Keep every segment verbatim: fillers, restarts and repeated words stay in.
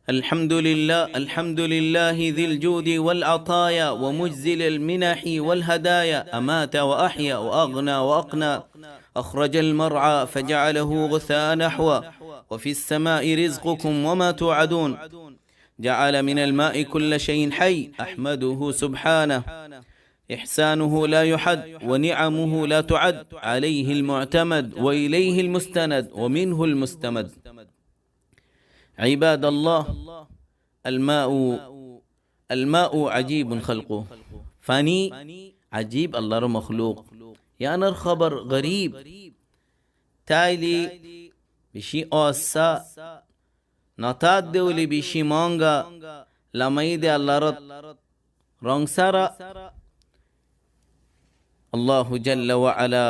الحمد لله، الحمد لله ذي الجود والعطايا ومجزل المنح والهدايا، أمات وأحيا وأغنى وأقنى، أخرج المرعى فجعله غثاء نحوا، وفي السماء رزقكم وما توعدون، جعل من الماء كل شيء حي، أحمده سبحانه، إحسانه لا يحد ونعمه لا تعد، عليه المعتمد وإليه المستند ومنه المستمد. عباد الله، الماء، الماء عجيب خلقه. Faní ajib Allar mokhluk. Yíanor hóbor gorib. Táile bicí ossá, notát de óile bicí moóñga, lamaiyé de Allar ot rongsára. Allahu jalla wa ala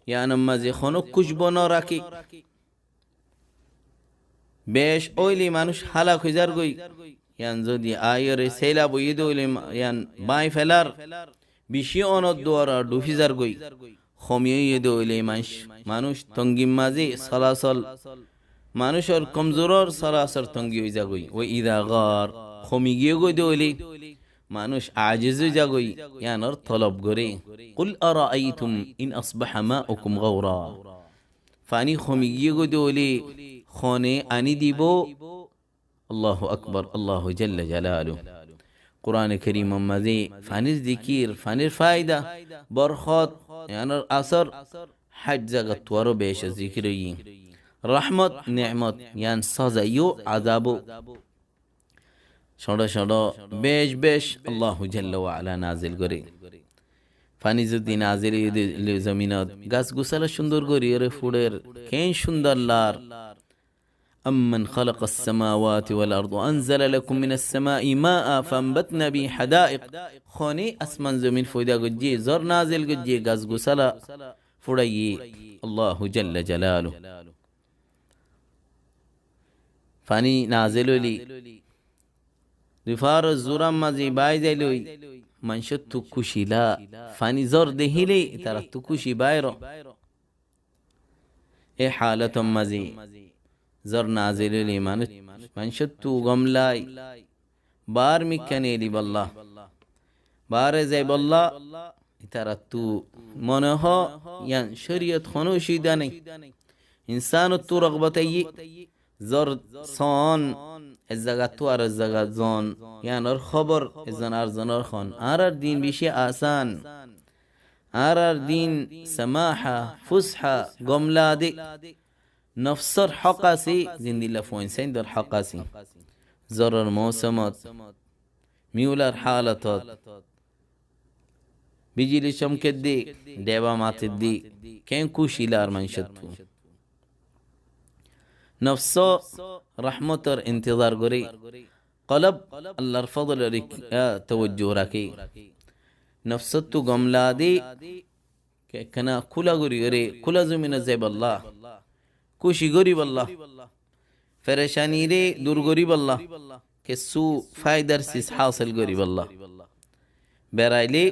yíanor mazé honó kúcbu noraké. Bec óile manúic hálak ói zargói. Yían zodi aiyóre séla boiyé de óile ma-, yían báñi felar. Bicí onor duara dhufí zargói. Homi óiye de óile manúic, manúic tongir mazé solasol, manúicor komzuror solasol tongi ói zagói. Wa idha ghar, homi giyé goi de óile manúic ajiz ói zagói, yíanor tolob goré. قل أرأيتم إن أصبح ماؤكم غورا. Faní homi giyé goi de óile hone aní dibo? Allahu akbar, Allahu jalla jalaluh. Kurane Kerimor mazé fanir zikir, fanir faida, borhot, yíanor asor, háit zagattu aró bec zikir óiye. Rahmot, nemot, yían saza yó, azab ó. Cóñço cóñço, bec bec Allahu jalla wa ala nazil goré. Faní zodi nazil óiye de óile zominot gas gusala cúndor gorí óre fuçer, keén cúndor lar. أمن خلق السماوات والأرض وأنزل لكم من السماء ماء فأنبتنا به حدائق. Hone asman zomin foida goijjé, zor nazil goijjé, gas gusala furaiyé? Allahu jalla jalaluh. Faní nazil óile, dui far zura mazé bái zailoi, manúicottu kúci la. Faní zor dehíle itarattu kúci baáiro. E hálotor mazé zor nazil óile manúic, manúicottu gom lai, baár mikká neeli bolla, baáre zai bolla, itarattu mone hoó, yían córiyot honó ocubida nái. Insánottu rogbot aiyé, zor soón, ek zagattu ar ek zagat zoón, yíanor hóbor ezon ar zonor hoón. Añárar din bicí asán. Añárar din samaha, fusha, gom lade. Nofsor hók asé, zendilla fuain sáindor hók asé. Zoror mousomot, miular hálotot, bijili comkedde, dheba matedde, keén kúci lar manúicottu. Nofsó rahmotor intizar goré, kolob Allar fodolor ikká tawajju raké. Nofsottu gom lade, ke-, kena kúla gorí óre, kúla zominot zai bolla, kúci gorí bolla, ferecanire dur gorí bolla, kessú faidar sis hásil gorí bolla. Beraile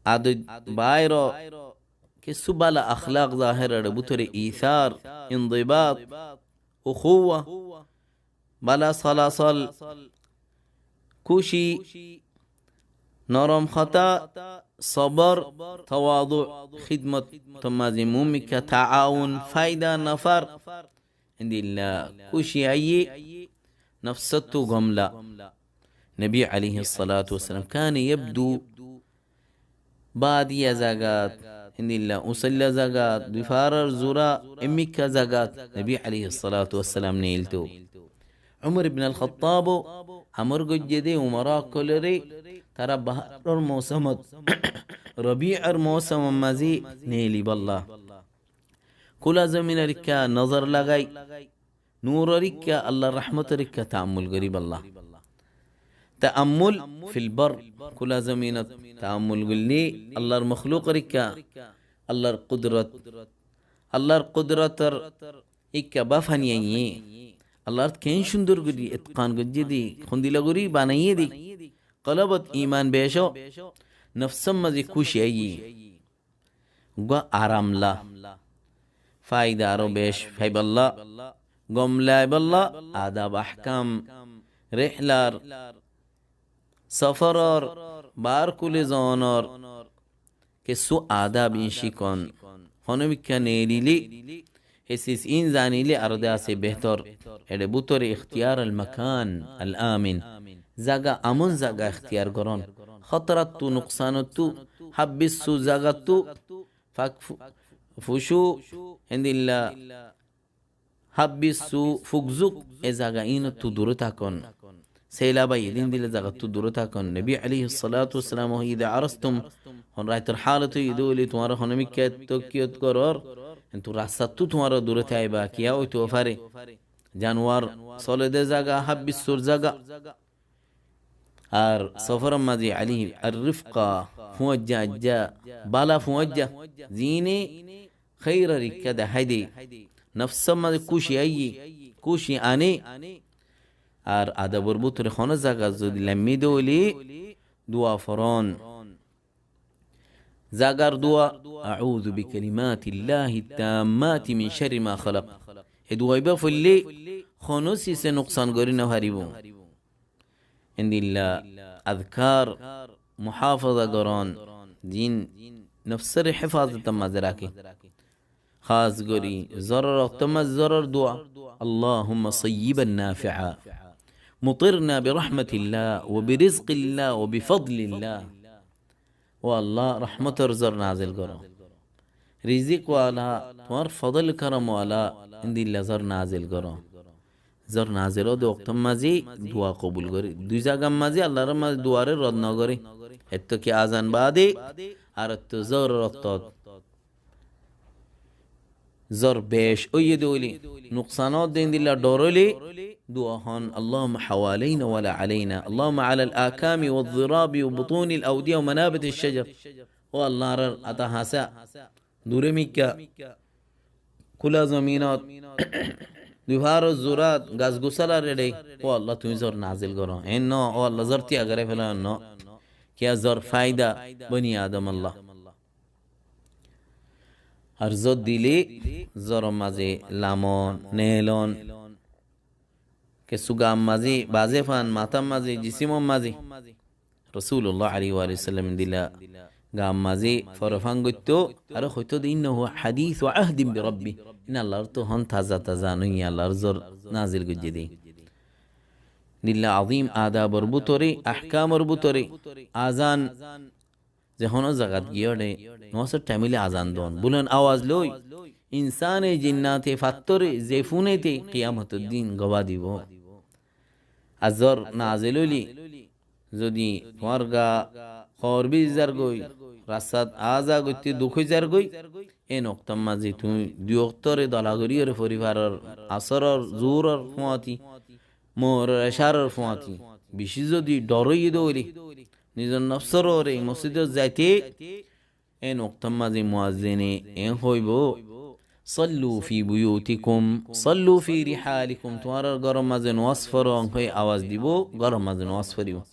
adot baáiro kessú bála akhlak zahér óre, bútore isar, indibat, ukhuwa, bála solasol, kúci, norom hotá, sobor, tawadu, hidmot, tommazí mumikka, taawun, faida, nafar, endilla kúci aiyé, nofsottu gom la. Nobi aléihis salatu wassalam, kana yabdu badiya zagat, endilla usailla zagat, dui farar zura, emikka zagat, Nobi aléihis salatu wassalam neelto. Umar ibn al-Khattab amor goijjé de umara ókkolore, tara baharor mousomot, robiar mousomor mazé neeli bolla. Kúla zominor ikká nozor lagai, nuror ikká, Allar rahmotor ikká taammul gorí bolla. Taammul fil bar, kúla zominot taammul goille Allar mokhlukor ikká, Allar kudrot, Allar kudrotor ikká báfani aiyé. Allar keén cúndor gorí itkan goijjé de, hondilla gorí banaiyé de. Kolobot iman becó, nofsor mazé kúci aiyé. Uggwá aram la. Faida aró bec faibolla. gom laibólla adab ahkam, rehlar, soforor, bar kuli zonor, kessú adab ín cíkon. Honómikká neelile, hé sis ín zanile aró de asé behtor. Eçe bútore ikhtiyar al makán al amin. Zaga, amon zaga ikhtiyar gorón. Hótorattú, nuksanottú, hábbissú zagattú, fak fu-, fucú, héndilla hábbissú, fukzuk, e zaga ínottú dure tákon. Seilab aiyé de endilla zagattú dure tákon. Nobi aléihis salátu wassalam hoiyé de, arastum, hon raitor hálot óiye de óile tuáñra honómikká tokkiyot gorór, kintu rastattú tuáñra dure táiba, kiyá óito fare. Januar sole de zaga, hábbissúr zaga. Ar soforor mazé aléihi ar rifka, fuañijja, ajja, bála fuañijja, ziíne khéiror ikká dehái de, nofsor mazé kúci aiyé, kúci ané. Ar adabor bútore honó zagat zodi laimmi de óile dua forón. Zagar dua, أعوذ بكلمات الله التامات من شر ما خلق. E dua ibá foille honó sise nuksan gorí nofaribó. Endilla azkar muháfaza gorón, ziín nofsóre héfazotor mazé raké. Hás gorí zóror októr mazé zóror dua. اللهم صيبا نافعا. مطرنا برحمة الله وبرزق الله وبفضل الله. Ó Allah, rahmotor zór nazil goró. Rizik wala, tuáñr fodol korom wala, endilla zór nazil goró. Zór nazil ó de októr mazé dua kobul gorí. Dui zagar mazé Allahr mazé duare rod nogorí. Etto ki azan baade, ar etto zóror októt. Zór bec óiye de óile, nuksanot de endilla dhor óile, dua hon, اللهم حوالينا ولا علينا، اللهم على الآكام والضراب وبطون الأودية ومنابت الشجر. Ó Allah, añárar ata hañsá, dure mikká, kúla zominot, dui fáror zurat, gas gusálar eçe, ó Allah, tuñí zór nazil goró. Eén no, ó Allah, zór tiya gorí felo, no. Kiyá zór faida boni Adam Allah. Ar zór dile, zóror mazé lamon, neelon, kessú gaar mazé bazé fán, matár mazé, jisimor mazé. Rosulullah aléihi wa sallam endilla gaar mazé forefán goittó, aró hoitó de, إنه حديث عهد بربه. Iín Allahr ttú hon taza taza noya, Allahr zór nazil goijjé de. Endilla azim adabor bútore, ahkamor bútore, azan, ze honó zagat giyóre, nomásor thaim óile azan don. Bulon awaz loi, insane, jinnate, fattóre, ze fúnete, kiyamotor din gobá dibó. Ar zór nazil óile, zodi tuáñr gaa hoór bezi zargói, rastat aza goitté duk ói zargói, en októr mazé tuñí dui októre dola goríyore fori faror, asóror, zuhúror fúañti, mogoror, ecáror fúañti, bicí zodi dhor óiye de óile, nizor nofsóre mosjidot zaite, en októr mazé muazzine en hoibó, صلوا في بيوتكم، صلوا في رحالكم, tuáñrar góror mazé nomás foró, en hoi awaz dibó, góror mazé nomás foribó.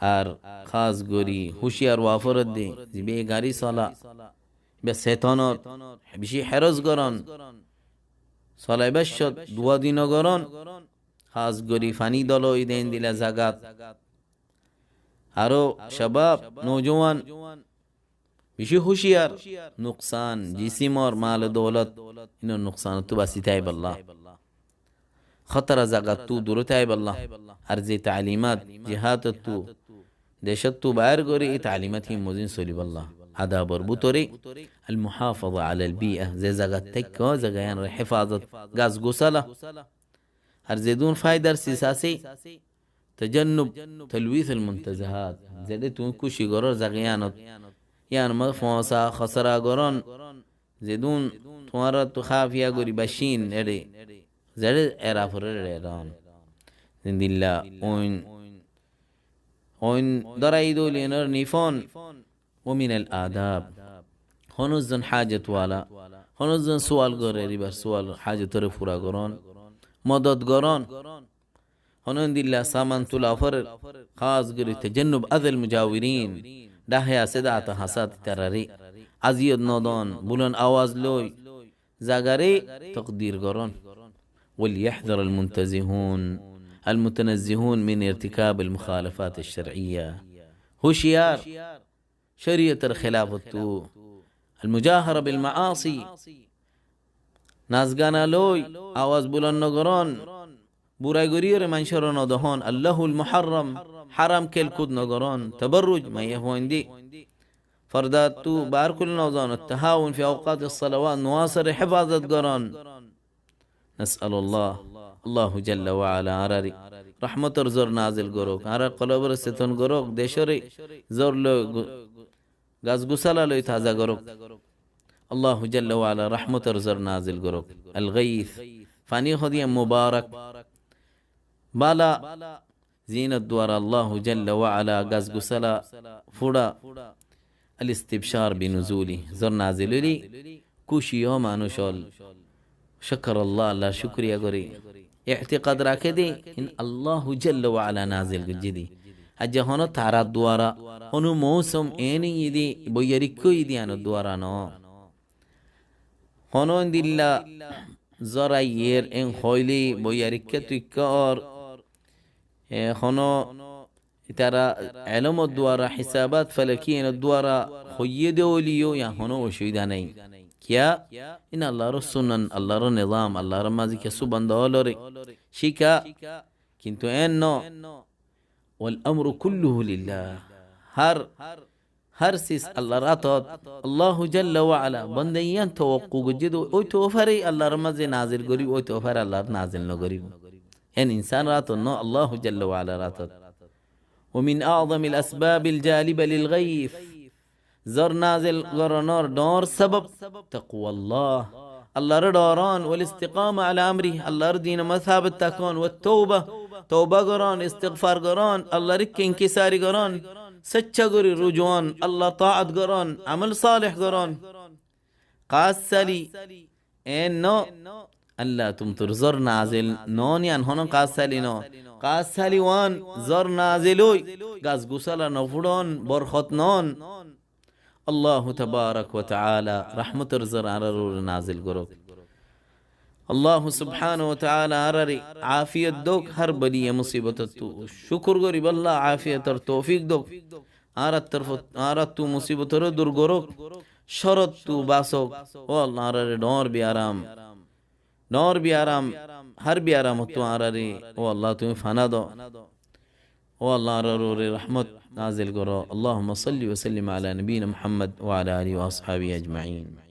Ar hás gorí húciyar ówa foredde, zibá garí sola, ibá setonot bicí héros gorón, solaibar cót duwa di nogoron, hás gorí faní dolo ide endilla zagat. Aró cabab, noujuwan, bicí húciyar, nuksan, jisimor, mal o doulot, inor nuksanottú basi táibolla. Hótara zagattú dure táibolla. Ar ze taalimat jihádottú, decóttu baár gorí, e taalimat hín mozin solibólla. Adabor bútore al-muháfaza alal biya, ze zagat táikko, zagayánor héfazot, gas gusala. Ar zedún faidar sis asé, tajannub talwith al-muntazahát, zeçé tuñí kúci gorór zagayánot, yíanor mazé foñsa, hosara gorón, zedún tuáñrattú háfiya gorí baccín eçé, zeçé era forer eçé erón. Zendilla oin, oin dórai dóil enor nifón. Wa minal adab. Honózon hájot wala, honózon sual gorer, ibar sual hájotoré fura gorón, modot gorón. Honó endilla saman tula forer, hás gorí tajannub azal mujawirin, dháhe asé dé ata hañsát itararé aziyot nodon, bulon awaz loi, zagaré tokdir gorón. وليحذر المنتزهون، المتنزهون من ارتكاب المخالفات الشرعية. Huciyar, córiyotor khilafottú. المجاهرة بالمعاصي. Nas gana loi, awaz buland no gorón. Burai goríyore maincóre no dehón. اللهو المحرم. Háram kél kúd no gorón. التبرج, maiyafuain di. Fordattú baár kúli no zon. التهاون في أوقات الصلوات. Nuwasor hefazot gorón. نسأل الله, Allahu jalla wa ala añárare rahmotor zor nazil gorók, añárar kolobore seton gorók, decóre zor loi gu-, gas gusala loi taza gorók. Allahu jalla wa ala rahmotor zor nazil gorók. الغيث, faní hodiyá mubarak, bála, ziínor duara Allahu jalla wa ala gas gusala fúça. الاستبشار بنزوله, zor nazil óile kúci ó manúic ól. شكر الله, Allar cúkuriya goré. Etikad raké de, in Allahu jalla wa ala nazil goijjé de. Aijja honó tarar duara, honó mousum eén óiye de, boiyarikká óiye de, iánor duara no. Honó endilla zor aiyér en hoilé boiyarikká tuikká ór, e, honó itara elomor duara, hisabat falakiya enor duara hoiyé de óileyó, yián honó ocubida nái. Kiyá? In Allar sunnot, Allar nizam, Allar mazé kessú banda ólore cíka. Kintu en no. والأمر كله لله. Hár, hár sis Allar átot. Allahu jalla wa ala banda yián towakku goijjé de, ói to fare Allar mazé nazil goríbo, ói to fare Allar nazil no goríbo. En insánor átot no, Allahu jalla wa alar átot. ومن أعظم الأسباب الجالبة للغيث. Zor nazil goronor dhoóñr sabab تقوى الله. Allaré dhoron, والاستقامة على أمره, Allar dinor mazé sabit takon, والتوبة, touba goron, istigfar goron, Allaré kinkisari goron, sacca gorí ruju on, Allar taat goron, amol saleh goron. Kassali, en no, Allah tumtur zor nazil no, yián honó kassali no. Kassali uán zor nazil ói, gas gusala no fúçon, borhot non. Allahu tabarak wa taala rahmotor zor añárar uore nazil gorók. Allahu subhanahu wa taala añárare afiyot douk, hár baliya musibotottú cúkur goríbolla afiyotor toufik douk. Añárar torfot, añárattú musibotoré dur gorók, córottú basók. Ó Allah, añárare dhoóñr biyaram, dhoóñr biyaram, hár biyaramottú añárare, ó Allah, tuñí fana do. Ó Allah, añárar uore rahmot nazil goró. اللهم صل وسلم على نبينا محمد وعلى آله وأصحابه أجمعين.